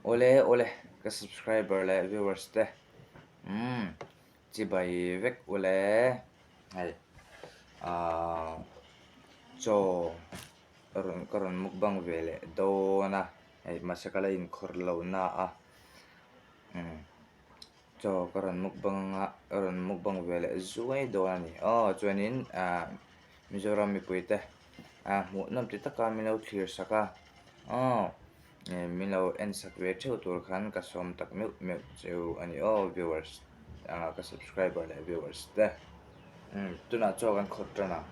Awle awle ka subscriber leh viewers te umm chibai vek ule hei ahh chaw rawn ka rawn mukbang ve leh dawn a hei mahse ka la inkhawrh lo na a umm chaw ka rawn mukbang anga ka rawn mukbang ve leh zuai dawn a ni aw chuanin ahh Mizoram mipui te ah hmuhnawm ti taka min lo thlir sak a aw min lo en sak ve theuh tur khan ka sawm tak meuh meuh cheu a ni aw viewers ah ka subscriber leh viewers te umm tunah chaw kan khawrh tan ang.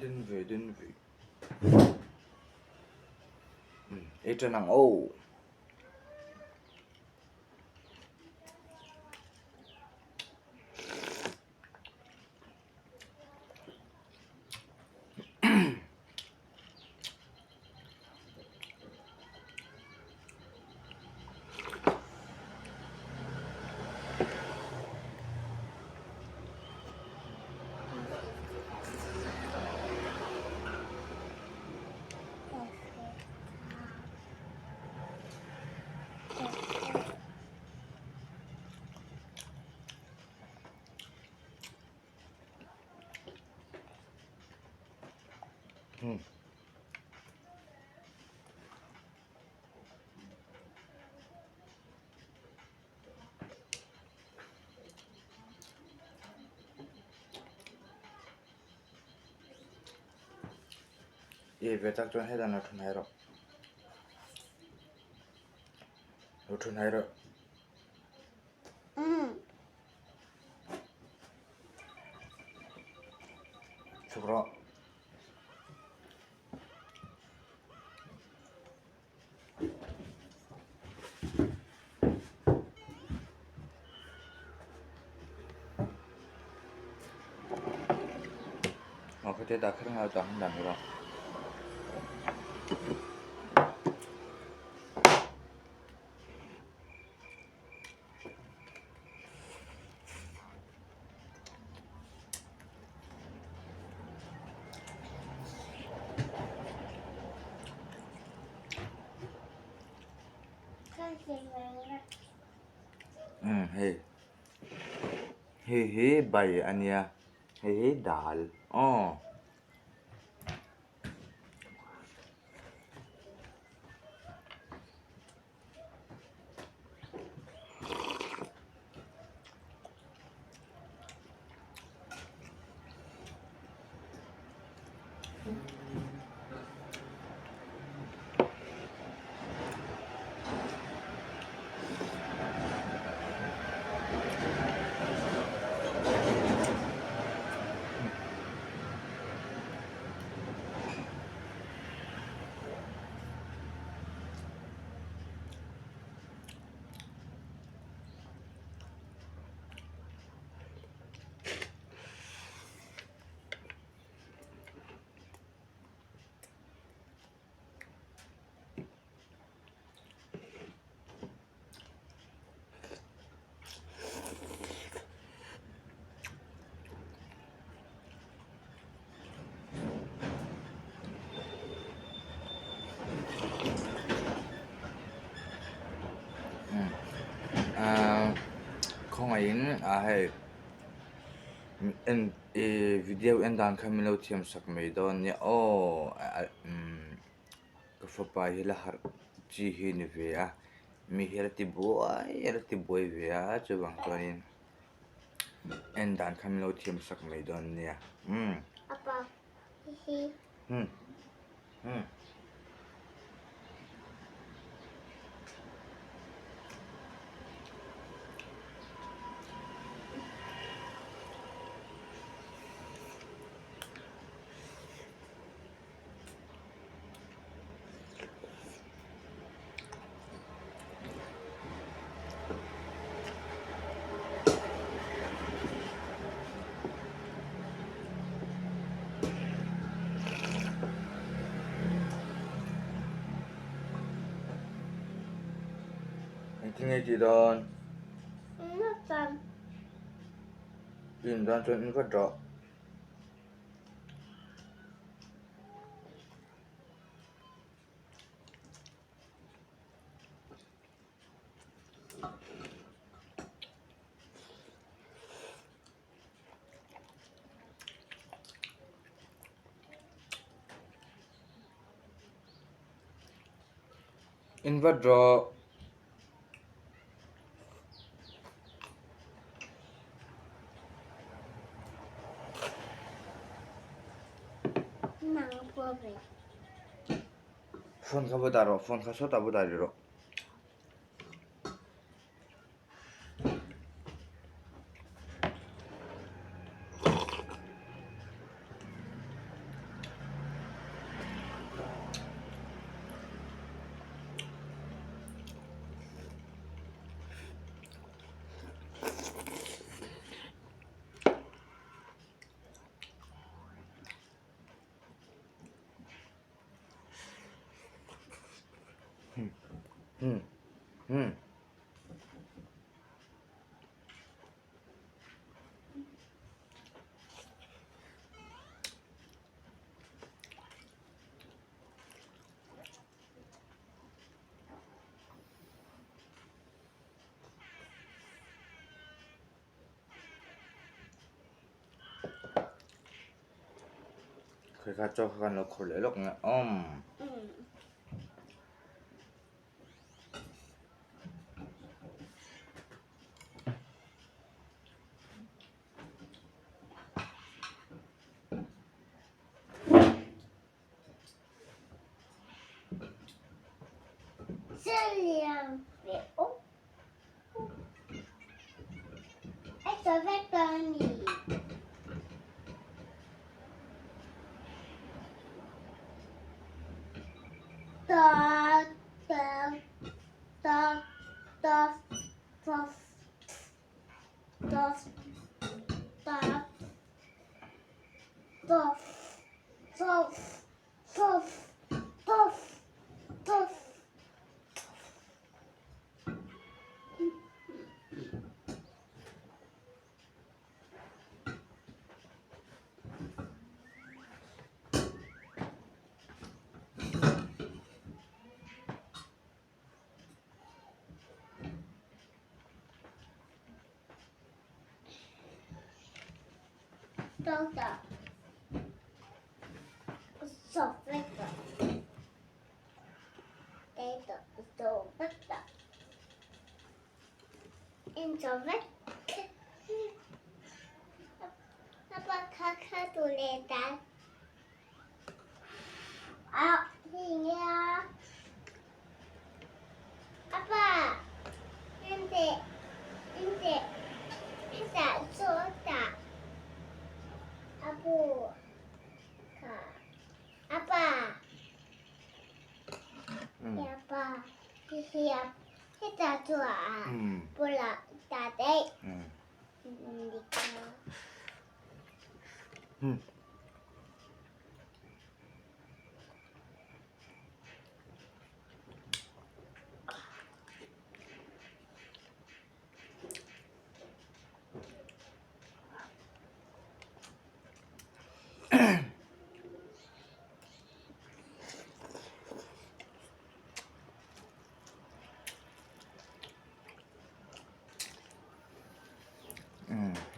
Den ve den ve ei tan ang aw. I ve tak chuan hetan lo thu hnai rawh lo thu hnai rawh. Chhuk rawh. Aw khatia dah kher ngai tah han dah mai rawh. Umm hei hei hi bai a nia hei hi dal aw. Khawngaihin ah hei en ih video en dan kha min lo thiam sak mai dawn nia aw umm ka fapa hi la harh chi hi ni ve a mi hi a la ti buai a la ti buai ve a chuvang chuanin en dan kha min lo thiam sak mai dawn nia umm. Engtin nge tih dawn? In dawn chuan in vat rawh. In vat rawh. Phone kha va dah rawh phone kha sawtah va dah rih rawh. Khawi kha chaw kha kan lo khawrh leh lawk ang e awm.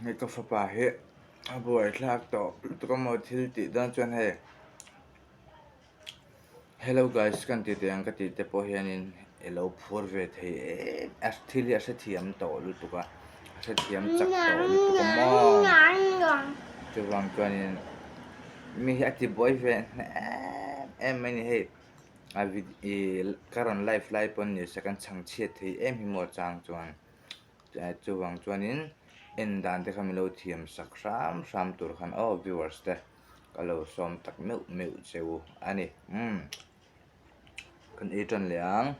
Hei ka fapa hi a buaithlak tawh lutuk a maw thil tih dawn chuan hei hello guys kan ti teh ang ka tih te pawh hianin i lo phur ve thei em a thil hi a hrethiam tawh lutuk a a hrethiam chak tawh lutuk a maw chuvang chuanin mi hi a ti buai ve em em mai a ni hei a ih ka rawn live lai pawn ni se kan chhang chhiat thei em hi maw chang chuan. Chuvang chuanin en dan te kha min lo thiam sak hram hram tur khan aw viewers te ka lo sawm tak meuh meuh che u a ni umm kan ei tan leh ang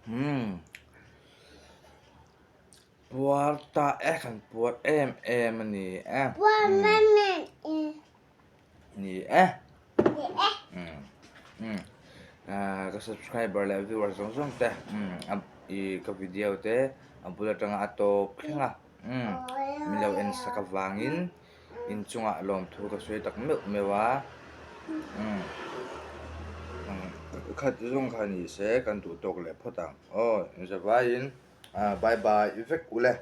Umm puar ta e kan puar em em a ni e ni e umm ka subscriber leh viewer zawng zawng te umm ih ka video te a bul atanga a tawp thleng a umm min lo en sak avangin inchungah lawmthu ka sawi tak meuh meuh a umm khat zawng kha ni se kan duh tawk leh phawt ang aw inzavaiin ah bye bye vek ule.